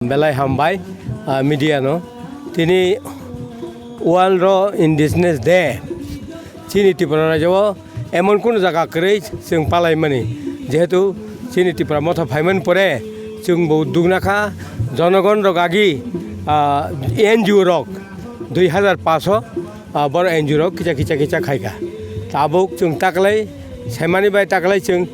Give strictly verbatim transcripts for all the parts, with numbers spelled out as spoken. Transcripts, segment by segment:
Belai hambai, ah, media no. Tini World Indigenous Day. Chini Tripura rajyo o emon kunu jaga kwrwi chwng palaimani. Jehetu chini Tripura motha phaimani pore chwng bo dugna kha jonogon rok agi, ah, N G O rok dui hazar paso, ah, boro N G O rok kisa kisa kisa khaikha. Tabuk chwng taklai saimani bai taklai chwng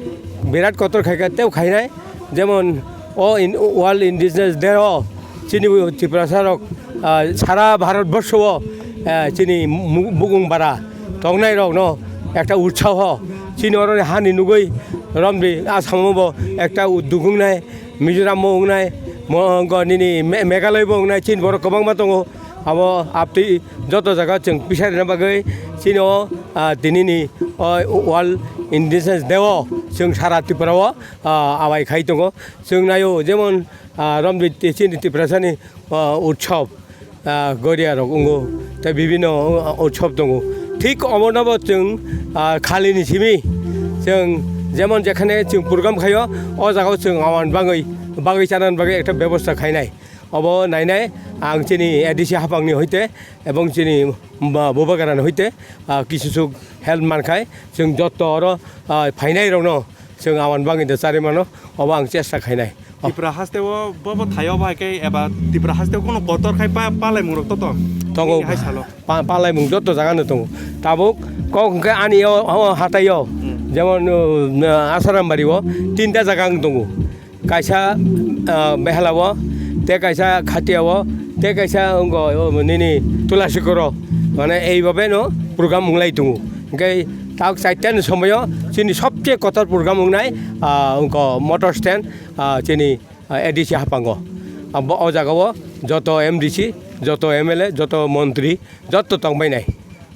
birat kotor khaikha tei khainai. Jemon o in-, World Indigenous Day o chini bo Tiprasa rok, ah, sara Bharat borsho o, ah, chini mu-, bukung bara tongnai rok no ekta utsaho chini oro ni hani nugui romdi Assam o bo ekta u-, dugungnai, Mizoram o wngnai, mo-, go nini Me-, Meghalaya bo wngnai, chini borok kwbangma tongo. Abo aptwi joto jaga chwng pisa rwna bagwi chini o, ah, tini ni o World Indigenous Day o chwng sara Tripura o, ah, abai khai tongo. Chwng naio jemon, ah, romdi te chini Tiprasa ni, ah, utsob, ah, goria rok wngo, tei bibinno, ah, utsob tongo. Thik omono bo chwng, ah, khali ni simi chwng jemon jekhane chwng program khaio, o jaga o chwng awan bagwi, bagwi chanani bagwi ekta bebosta khainai. Obo nainai ang chini A D C haphangni hoite ebong chini ba-, bubagrani hoite, ah, kisu suk help mankhai chwng jotto oro, ah, phainairokno chwng awan bagwi da charwi mano, obo ang chesta khainai. Tripura haste o bo bo thaio bai khe eba Tripura haste o kono kotor khai pa-, palaimungrok to to. Tongo. Hai salo. Pa-, palaimung jotto jagano tongo. Tabuk kok hwnkhe ani o, o hataio, Hmm. jemon, uh, Asarambari o tinta jaga ang tongo. Kaisa, ah, Behala o, tei kaisa Khatia o, tei kaisa wngkha, o, nini Tulasikoro, mane, ei babe no program wnglai tongo. Hwnkhe tak chaita ni somoi o chini sobse kotor program wngnai, ah, wngkha motor stand, ah, chini, ah, A D C haphango. Abo o jaga o joto M D C, joto M L A, joto montri, joto tongbainai.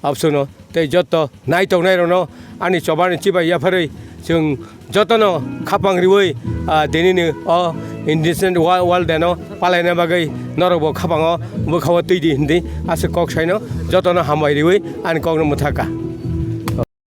Absuno tei joto naitok nairokno ani choba ni chibai yapharwi chwng jotono khapang riwi, ah, tinini o Indigenous Wo-, World Day no palaina bagwi norokbo khapango bwkhao twi di hindi aswk kok saino jotono hambai riwi ani kokno mwthaka.